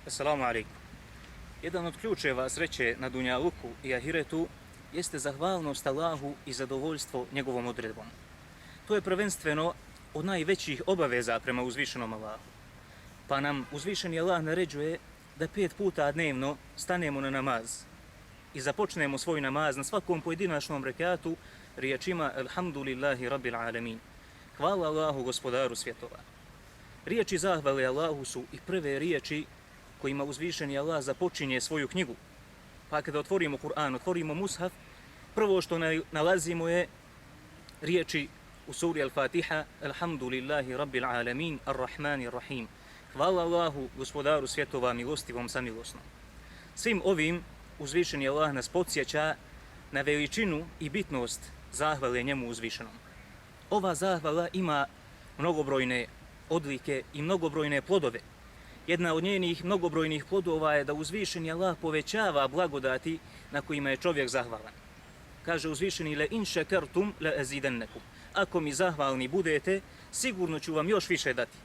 Assalamu alaikum. Jedan od ključeva sreće na dunjaluku i ahiretu jeste zahvalnost Allahu i zadovoljstvo njegovom odredbom. To je prvenstveno od najvećih obaveza prema uzvišenom Allahu. Pa nam uzvišeni Allah naređuje da 5 puta dnevno stanemo na namaz i započnemo svoj namaz na svakom pojedinačnom rekatu riječima Alhamdulillahi Rabbil Alamin. Hvala Allahu, gospodaru svjetova. Riječi zahvale Allahu su i prve riječi kojima uzvišeni Allah započinje svoju knjigu. Pa kada otvorimo Kur'an, otvorimo Mushaf, prvo što nalazimo je riječi u suri Al-Fatiha Alhamdulillahi Rabbil Alamin Ar-Rahmani Ar-Rahim. Hvala Allahu, gospodaru svjetova, milostivom samilosnom. Svim ovim uzvišeni Allah nas podsjeća na veličinu i bitnost zahvale njemu uzvišenom. Ova zahvala ima mnogobrojne odlike i mnogobrojne plodove. Jedna od njenih mnogobrojnih plodova je da uzvišeni Allah povećava blagodati na kojima je čovjek zahvalan. Kaže uzvišeni le in shakartum la azidannakum. Ako mi zahvalni budete, sigurno ću vam još više dati.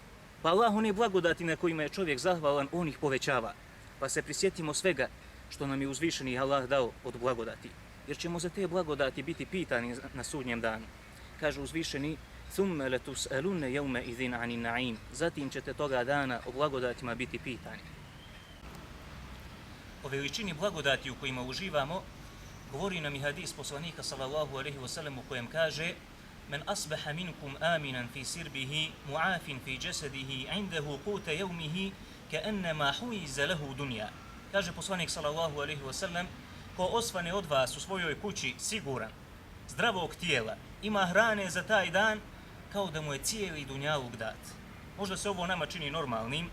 Pa Allah one blagodati na kojima je čovjek zahvalan, on ih povećava. Pa se prisjetimo svega što nam je uzvišeni Allah dao od blagodati. Jer ćemo za te blagodati biti pitani na sudnjem danu. Kaže uzvišeni thumma latus'alunna yawma idhin 'anil na'im. Zatim ćete toga dana o blagodatima biti pitani. O veličini blagodati u kojima uživamo govori nam i hadis poslanika sallallahu alejhi ve sellem u kojem kaže: Men asbaha minkum aminan fi sirbihi mu'afin fi jasadihi 'indahu quta yawmihi ka'annama huiza lahu dunya. Kaže poslanik sallallahu alejhi ve sellem: ko osvane od vas u svojoj kući siguran, zdravog tijela, ima hrane za taj dan, kao da mu je cijeli dunjaluk dat. Možda se ovo nama čini normalnim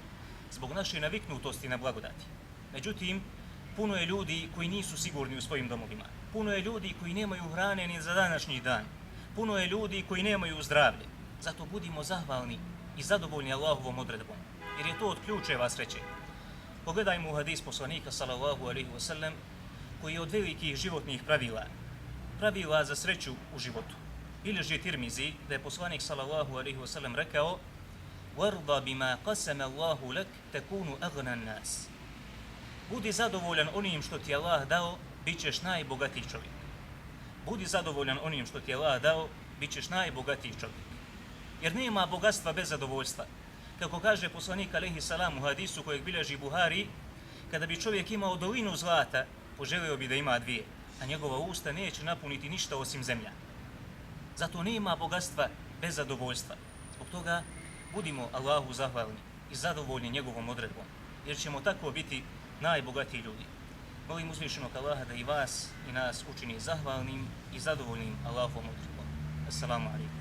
zbog naše naviknutosti na blagodati. Međutim, puno je ljudi koji nisu sigurni u svojim domovima. Puno je ljudi koji nemaju hrane ni za današnji dan. Puno je ljudi koji nemaju zdravlje. Zato budimo zahvalni i zadovoljni Allahovom odredbom, jer je to od ključeva sreće. Pogledajmo u hadis poslanika sallallahu alejhi ve sellem koji je od velikih životnih pravila za sreću u životu. Bilježi Tirmizi da je poslanik sallallahu alejhi ve sellem rekao: "Warda bima qasama Allahu lak takunu aghna an-nas." Budi zadovoljan onim što ti Allah dao, bićeš najbogatiji čovjek. Budi zadovoljan onim što ti Allah dao, bićeš najbogatiji čovjek. Jer nema bogatstva bez zadovoljstva. Kako kaže poslanik alejhi salam u hadisu kojeg bilježi Buhari, kada bi čovjek imao dolinu zlata, poželio bi da ima dvije, a njegova usta neće napuniti ništa osim zemlja. Zato nema bogatstva bez zadovoljstva. Zbog toga budimo Allahu zahvalni i zadovoljni njegovom odredbom, jer ćemo tako biti najbogatiji ljudi. Molim uzvišenog Allaha da i vas i nas učini zahvalnim i zadovoljnim Allahovom odredbom. Assalamu alaikum.